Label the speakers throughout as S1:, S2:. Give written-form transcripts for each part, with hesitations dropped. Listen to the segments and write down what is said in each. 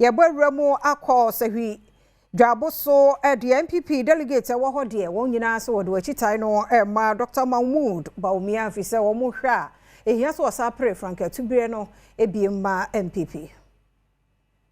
S1: Yɛbɔ awura mu akɔ Sɛhwi Dwaboso deɛ, NPP delegate ɛwɔ hɔ deɛ, wɔn nyinaa sɛ wɔde wɔakyi no ɛma Dr Mahmood Bawumia, fi sɛ wɔn hwɛ a ehia sɛ wɔsa pere frankaatubere no ebie ma NPP.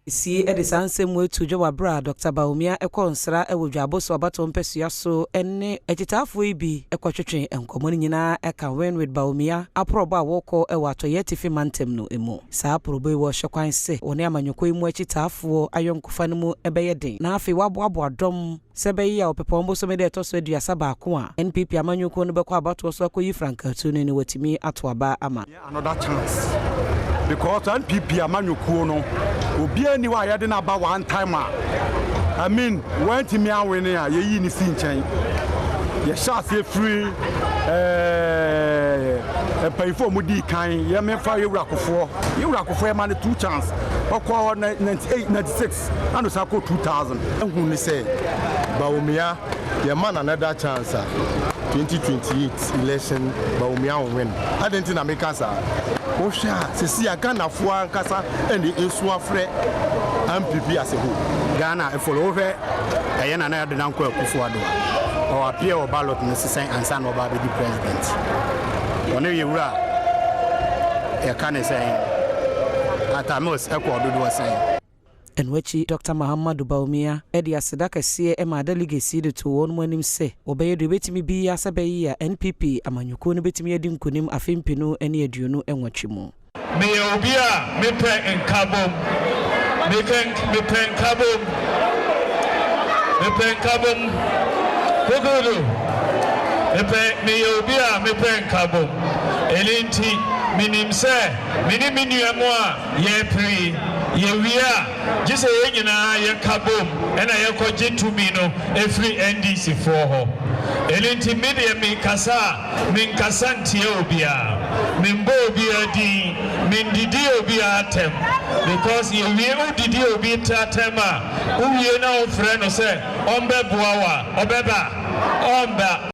S2: Sie de saa nsɛm mu etu dwa wɔ abere a Dr Bawumia kɔ nsra wɔ Dwaboso abatoɔ mpɛsua so ne akyitaafoɔ yi bi kɔtwetwe nkɔmmɔ no nyinaa ɛka Win with Bawumia aporɔbɔ a wɔkɔ wɔ atɔyɛ atifi mantam no mu. Saa aporɔbɔ yi, wɔhyɛ kwan sɛ wɔne amanyɔkɔ yi mu akyitaafoɔ ayɔnkofa no mu bɛyɛ den na afei wɔaboaboa dɔm sɛ bɛyi a ɔpɛpɔn bosome dɛ ɛtɔ so 31 a NPP amanyɔkuo no bɛkɔ abatoɔ so akɔyi frankaatu no ne watumi ato aba ama.
S3: Another chance, because NPP amanyɔkuo no, obiara ni hɔ a yɛde no aba one time a, I mean, wɔntumi awene a yɛyi ne si nkyɛn. Yɛhyɛ aseɛ firi mpanyinfoɔ a wɔdi kan, yɛmɛfa Yɛwura Kofoɔ. Yɛwura Kofoɔ, yɛma no two chance, ɔkɔ 98, 96, ɛna ɔsan kɔ 2000.
S4: Ehu ni sɛ Bawumia, yɛma no another chance a, 2028 election Bawumia will win. Adi nti na meka saa, wohwɛ a, sisi a Ghanafoɔ ankasa ɛna esu afrɛ NPP as a whole.
S5: Ghana efolo, wohwɛ ɛyɛ Nana Addo Dankwa Akufo Addo a ɔwɔ appear wɔ ballot no sisan ansa na ɔba abɛdi president, ɔne yɛwura yɛka ne sɛn, Atta Mills, ɛkɔ dodoɔ sɛn.
S2: Ɛno akyi, Dr Mahamadu Bawumia de aseda kɛseɛ ma delegates yi de to wɔn mu anim sɛ wɔbɛyɛ deɛ obɛtumi biara sɛ bɛyi a NPP amanyɔkuo no bɛtumi adi nkonim afe 2028 mu.
S6: Meyɛ obi a mepɛ nkabom, mepɛ nkabom, mepɛ nkabom kokodo, mepɛ, meyɛ obi a mepɛ nkabom. Ɛno nti menim sɛ me ne me nua mu a yɛpere yi, yɛwie a, gye sɛ yɛn nyinaa yɛka bom ɛna yɛkɔgye tumi no ɛfiri NDC foɔ hɔ. Ɛno nti me deɛ, menkasa a menkasa ntia obiara, membɔ obiara din, mendidi obiara atɛm, because yɛwie, wodidi obi atɛm a, wowie na wofrɛ no sɛ ɔmbɛboa wo a, ɔbɛba? Ɔmba.